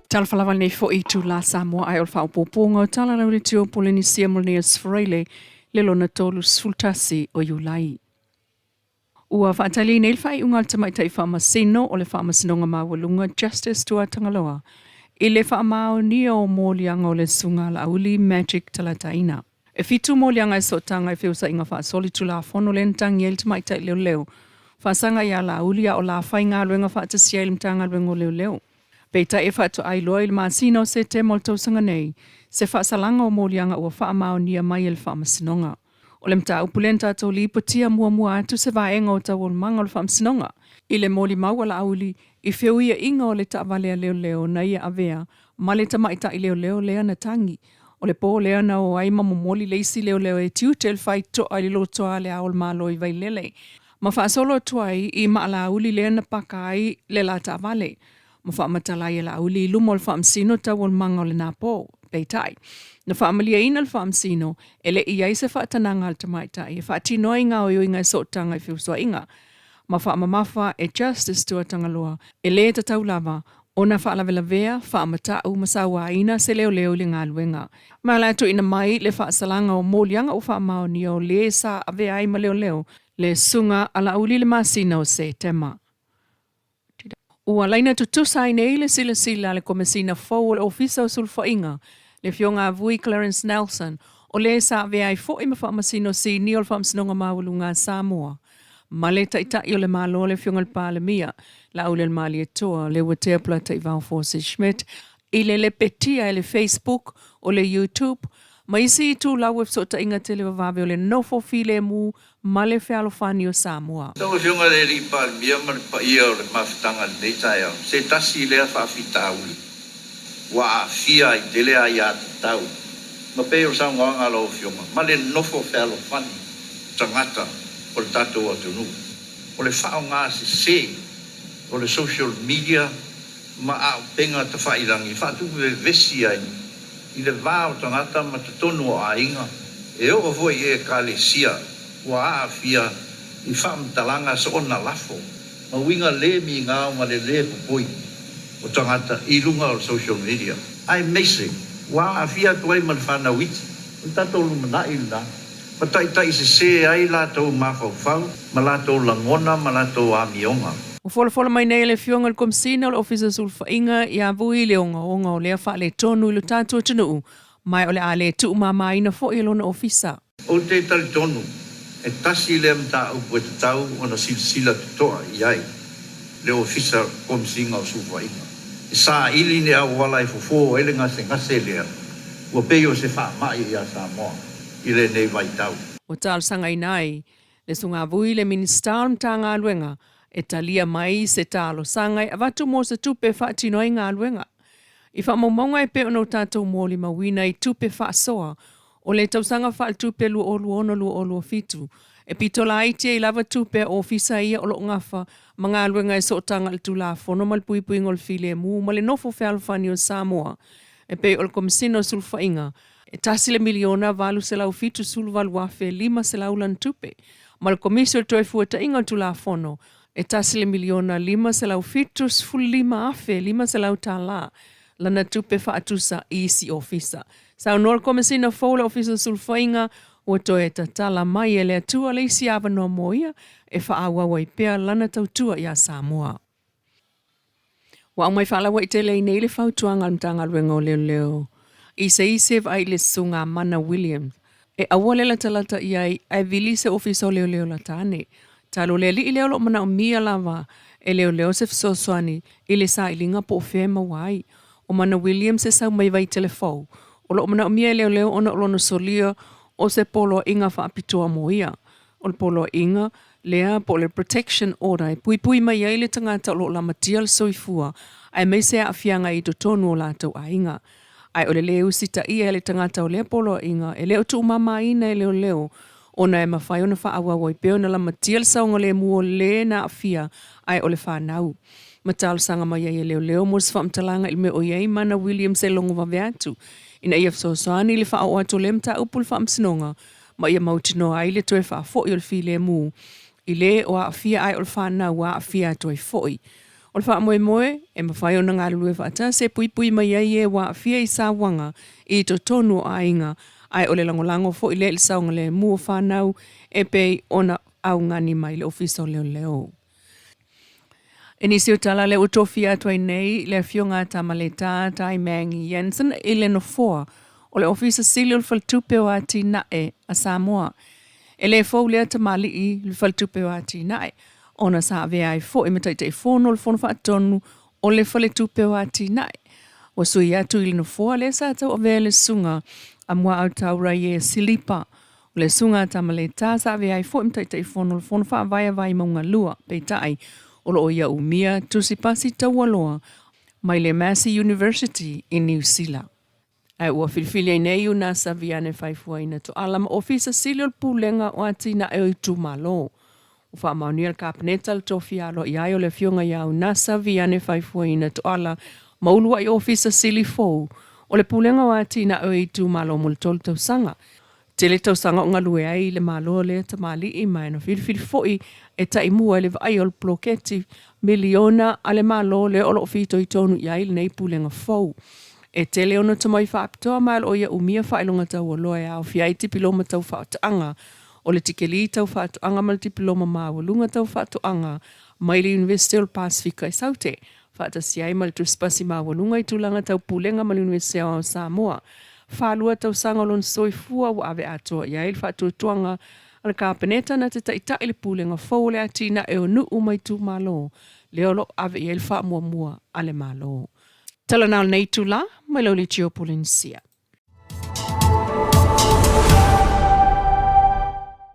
Talofa lava lenei foi itulā Samoa ae o le faaopoopoga o Tala Lauleitio Polenisia mo lenei Aso Faraile le lona 31 o Iulai. Ua faatali nei le faaiuga a le Tamaitai Faamasino o le Faamasinoga Maualuga Justice Tuatagaloa i le faamaonia o moliaga o le Susuga a Laauli Magic Talataina. E fitu moliaga e sootaga i feusaiga faasolitulafono lea na tagi ai le tamaitai leoleo faasaga ia Laauli a o la faigaluega faatasi ai i le Matagaluega o Leoleo. Peitai e faatoa iloa i le masina o Setema o le tausaga nei se faasalaga o moliaga ua faamaonia mai e le Faamasinoga. O le mataupu lea na tatou lipotia muamua atu se vaega o taualumaga o le Faamasinoga i le molimau a Laauli i feuiaiga o le taavale a leoleo na ia avea ma le tamaitai leoleo lea na tagi. O le po lea na o ai ma momoli le isi leoleo e tiute le faitotoa i le lotoa a Le Ao o le Malo i Vailele ma faasolo atu ai i Maalauli lea na paka ai le la taavale ma faamatala ai e Laauli i luma o le Faamasino taualumaga o lena po. Peitai, na faamalieina le Faamasino e le i i ai se faatanaga a le tamaitai e faatino ai gaoioiga e sootaga i feusuaiga ma faamamafa e Justice Tuatagaloa e lē tatau lava ona faalavelavea, faamata'u ma sauaina se leoleo i le galuega. Ma o le a tuuina mai le faasalaga o moliaga ua faamaonia o lē sa avea ai ma leoleo le Susuga a Laauli i le masina o Setema. Ua laina tutusa ai nei le silasila a le Komesina fou o le Ofisa o Sulufaiga, le Afioga a Vui Clarence Nelson, o le sa avea ai foi ma Faamasino Sinia o le Faamasinoga Maualuga a Samoa, ma le Taitai o le Malo le Afioga i le Palemia, Laaulialemalietoa Leuatea Polataivao Fosi Schmidt, i le lepetia e le Facebook, o le YouTube, ma isi itulau e fesootaiga televavave o le nofo filemu ma le fealofani o Samoa. Lau Afioga i le Alii Palemia ma le paia o le mafutaga i lenei taeao, se tasi lea faafitauli ua aafia ai tele aiatatau ma pei o le saunoaga a lau Afioga ma le nofo fealofani tagata o le tatou atunuu. O le faaaoga sese o le social media ma auupega tafailangi e faatuvevesi ai i le va o tagata ma totonu o aiga, e oo foi i Ekalesia ua aafia i faamatalaga soona lafo ma uiga le migao ma le lē popoi o tagata i luga o le social media, aemaise ua aafia atu ai ma le fanau iti. O le tatou lumanai lena, ma taitaisese ai latou mafaufau ma latou lagona ma latou amioga. Ua folafola mai nei e le Afioga i le Komesina o le Ofisa o Sulufaiga ia Vui le ogaoga o lea faaletonu i lo tatou atunuu, ma o le a le tuumamaina foi e lona ofisa. Ou te talitonu, e tasi lea mataupu e tatau ona silasila totoa i ai le Ofisa Komesina o Sulufaiga, e saili ni auala e fofo ai le gasegase lea ua pei o se faamai iā Samoa i lenei vaitau. Ua talosagaina ai le Susuga Vui le Minisita o le Matagaluega e talia mai se talosaga e avatu mo se tupe e faatino ai galuega. I faamaumauga e pei ona o tatou molimauina i tupe faasoa o le tausaga faaletupe 2026/2027, e pito laiti ai lava tupe a ofisa ia o lo o gafa ma galuega e sootaga i le Tulafono ma le puipuiga o le filemu ma le nofo fealofani o Samoa, e pei o le Komesina o Sulufaiga, e $1,878,500 lana tupe, ma le Komisi o le Toefuataiga o le Tulafono, e $1,575,500 lana tupe faatusa i isi ofisa. Saunoa le Komesina fou o le Ofisa o Sulufaiga, ua toe tatala mai e le Atua le isi avanoa mo ia e faaauau ai pea lana tautua iā Samoa. Ua aumai faalauaitele ai nei le fautuaga a le Matagaluega o Leoleo i se isi e vaai i le Susuga Mana Williams e aua le latalata i ai ae vili se Ofisa o Leoleo lata ane. Talu o le alii lea o lo o manaomia lava e leoleo se fesoasoani i le sailiga po o fea e maua ai. O Mana Williams e sau mai Vaitele-fou, o lo o manaomia e leoleo ona o lona solia o se poloaiga faapitoa mo ia. O le poloaiga lea po o le protection order e puipui mai ai le tagata o lo o lamatia le soifua aemaise aafiaga i totonu o latou aiga. Ae o le lē usitaia e le tagata o lea poloaiga e le o tuumamaina e leoleo ona e mafai ona faaauau ai pea ona lamatia le saogalemu o lē na aafia ae o le fanau. Ma talosaga mai ai e leoleo mo se faamatalaga i le mea o i ai Mana Williams e logo vave atu ina ia fesoasoani i le faaoo atu o lea mataupu i le Faamasinoga ma ia mautinoa ai le toe faafoi o le filemu i lē o aafia ae o le fanau ua aafia atu ai foi. O le faamoemoe, e mafai ona galulue faatasi e puipui mai ai e ua aafia i sauaga i totonu o aiga, ae o le lagolago foi lea i le saogalemu o fanau e pei ona augani mai le Ofisa o Leoleo. I nisi o tala lea ua tofia atu ai nei le Afioga a Tamaleta Taimang Jensen i le Nofoa o le Ofisa Sili o le Faletupe o Atinae a Samoa. E le fou lea tamalii i le Faletupe o Atinae, ona sa avea ai foi ma Taitaifono o le Fono Faatonu o le Faletupe o Atinae. Ua sui atu i le nofoa lea sa tauavea e le Susuga a Muaau Tauraie Silipa. O le Susuga a Tamaleta sa avea ai foi ma Taitaifono o le Fono Faavae a Vaimauga 2, peitai, o lo o ia umia tusi pasi taualoa mai le Massey University i Niu Sila. Ae ua filifili ai nei Unasa Viane Faefuaina Toala ma Ofisa Sili o le Pulega o Atinae o Itumalo. Ua faamaonia e le Kapeneta le tofia aloaia ai o le Afioga ia Unasa Viane Faefuaina Toala ma uluai Ofisa Sili fou o le Pulega o Atinae o Itumalo mo le 3 tausaga. Tele tausaga o galue ai i le Malo lea tamalii ma na filifili foi e taimua i le vaaia o le poloketi miliona a le Malo lea o lo o fitoitonu i ai lenei Pulega fou. E tele ona tomai faapitoa ma o lo o ia umia faailoga taualoa e aofia ai tipiloma tau faatoaga, o le tikelī tau faatoaga ma le tipiloma maualuga tau faatoaga mai le Iunivesite o le Pasefika i Saute, faatasi ai ma le tusipasi maualuga i tulaga tau pulega ma le Iunivesite Aoao o Samoa. 42 tausaga o lona soifua ua ave atoa i ai le faatuatuaga a le Kapeneta na te taitai le pulega fou o le atinae o nuu ma itumalo lea o lo o ave i ai le faamuamua a le Malo. Tala na o lenei itula mai lau Litio Polenisia.